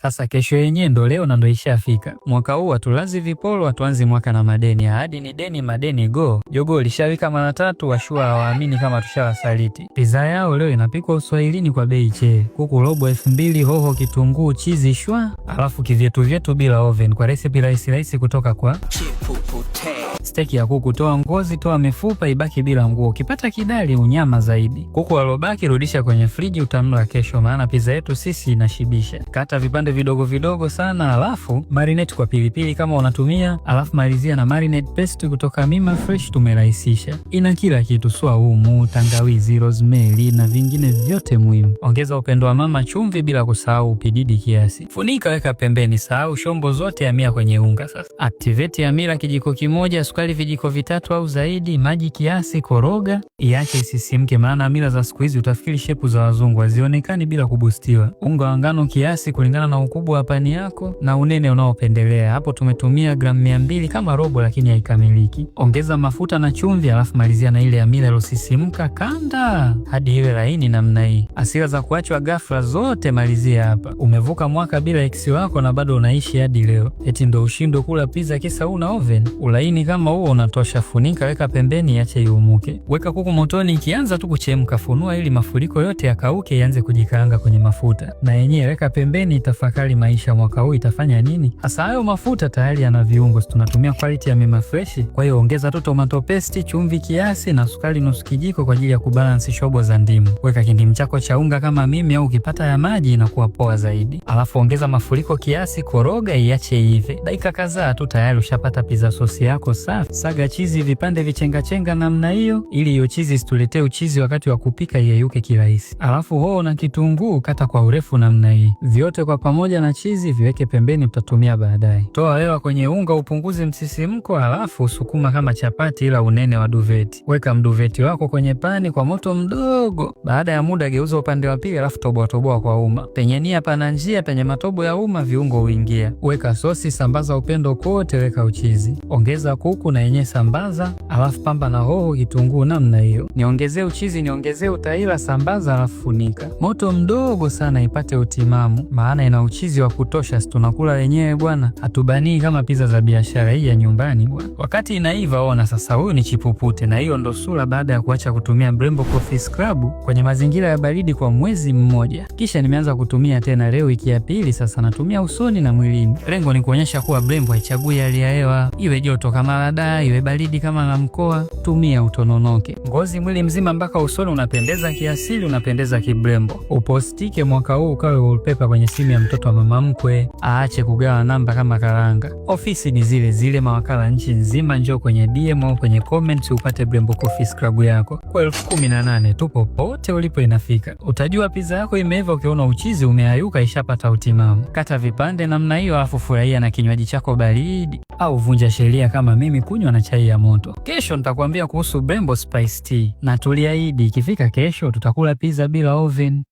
Sasa kesho yenyewe ndo leo na ndo ishafika. Mwaka huu hatulazi vipolo, hatuanzi mwaka na madeni. Ahadi ni deni, madeni go. Jogoo lishawika mara tatu, washua hawaamini kama tushawasaliti. Pizza yao leo inapikwa uswahilini kwa bei che. Kuku robo 2000, hoho, kitunguu, chizi shwa, alafu kivyetu vyetu bila oven kwa recipe rahisi rahisi kutoka kwa Chipupute. Steki ya kuku, toa ngozi, toa mifupa, ibaki bila nguo. Ukipata kidali unyama zaidi. Kuku walobaki rudisha kwenye friji, utamla kesho, maana pizza yetu sisi inashibisha. Kata vipande vidogo vidogo sana, alafu marinate kwa pilipili kama unatumia, alafu malizia na marinade paste kutoka Mima Fresh. Tumerahisisha, ina kila kitu: swaumu, tangawizi, rosemary na vingine vyote muhimu. Ongeza upendo wa mama, chumvi, bila kusahau pididi kiasi. Funika, weka pembeni, sahau shombo zote, hamia kwenye unga sasa. Activate hamira kijiko kimoja, sukari vijiko vitatu au zaidi, maji kiasi, koroga, iache isisimke, maana hamira za siku hizi utafikiri shepu za wazungu, hazionekani bila kubustiwa. Unga wa ngano kiasi kulingana na ukubwa wa pani yako na unene unaopendelea. Hapo tumetumia gramu 200 kama robo, lakini haikamiliki. Ongeza mafuta na chumvi, alafu malizia na ile hamira ilosisimka, kanda hadi iwe laini namna hii. Hasira za kuachwa ghafla zote malizia hapa. Umevuka mwaka bila ex wako na bado unaishi hadi leo, eti ndo ushindwe kula pizza kisa una oven? Ulaini kama huo unatosha. Funika, weka pembeni, iache iumuke. Weka kuku motoni, ikianza tu kuchemka funua ili mafuriko yote yakauke, ianze kujikaanga kwenye mafuta. Na yenyewe weka pembeni, tafakari maisha mwaka huu itafanya nini? Hasa hayo mafuta tayari yana viungo, tunatumia quality ya Mima Fresh. Kwa hiyo ongeza tu tomato paste, chumvi kiasi na sukari nusu kijiko kwa ajili ya kubalance shobo za ndimu. Weka kindimu chako cha unga kama mimi, au ukipata ya maji inakuwa poa zaidi. Alafu ongeza mafuriko kiasi, koroga, iache iive dakika kadhaa tu, tayari ushapata pizza sauce yako safi. Saga chizi vipande vichengachenga namna hiyo, ili hiyo chizi isituletee uchizi wakati wa kupika, iyeyuke kirahisi. Alafu hoho na kitunguu kata kwa urefu namna hii, vyote kwa pamoja na chizi viweke pembeni, utatumia baadaye. Toa hewa kwenye unga upunguze msisimko, alafu sukuma kama chapati, ila unene wa duveti. Weka mduveti wako kwenye pani kwa moto mdogo. Baada ya muda geuza upande wa pili, alafu toboa toboa kwa uma. Penye nia pana njia, penye matobo ya uma viungo huingia. Weka sosi, sambaza upendo kote, weka uchizi, ongeza kuku na yenyewe sambaza, alafu pamba na hoho, kitunguu namna hiyo. Niongezee uchizi, niongezee utaila, sambaza, alafu funika. Moto mdogo sana ipate utimamu, maana ina uchizi wa kutosha, si tunakula wenyewe bwana, hatubanii kama pizza za biashara, hii ya nyumbani bwana. Wakati inaiva, ona sasa, huyu ni chipupute, na hiyo ndo sura baada ya kuacha kutumia Brembo Coffee Scrub kwenye mazingira ya baridi kwa mwezi mmoja. Kisha nimeanza kutumia tena leo, wiki ya pili sasa natumia usoni na mwilini. Lengo ni kuonyesha kuwa Brembo haichagui hali ya hewa, iwe joto kama la daa, iwe baridi kama la mkoa, tumia utononoke. Ngozi mwili mzima mpaka usoni unapendeza kiasili, unapendeza kibrembo. Upostike mwaka huu ukawe wallpaper kwenye simu ya mtoto wa mama mkwe, aache kugawa namba kama karanga. Ofisi ni zile zile, mawakala nchi nzima. Njoo kwenye DM au kwenye comments upate Brembo Coffee Scrub yako kwa 18,000 tu, popote ulipo inafika. Utajua pizza yako imeiva ukiona uchizi umeayuka, ishapata utimamu. Kata vipande namna hiyo, alafu furahia na kinywaji chako baridi, au vunja sheria kama mimi, kunywa na chai ya moto. Kesho nitakwambia kuhusu Brembo Spice Tea, na tuliahidi ikifika kesho tutakula pizza bila oven.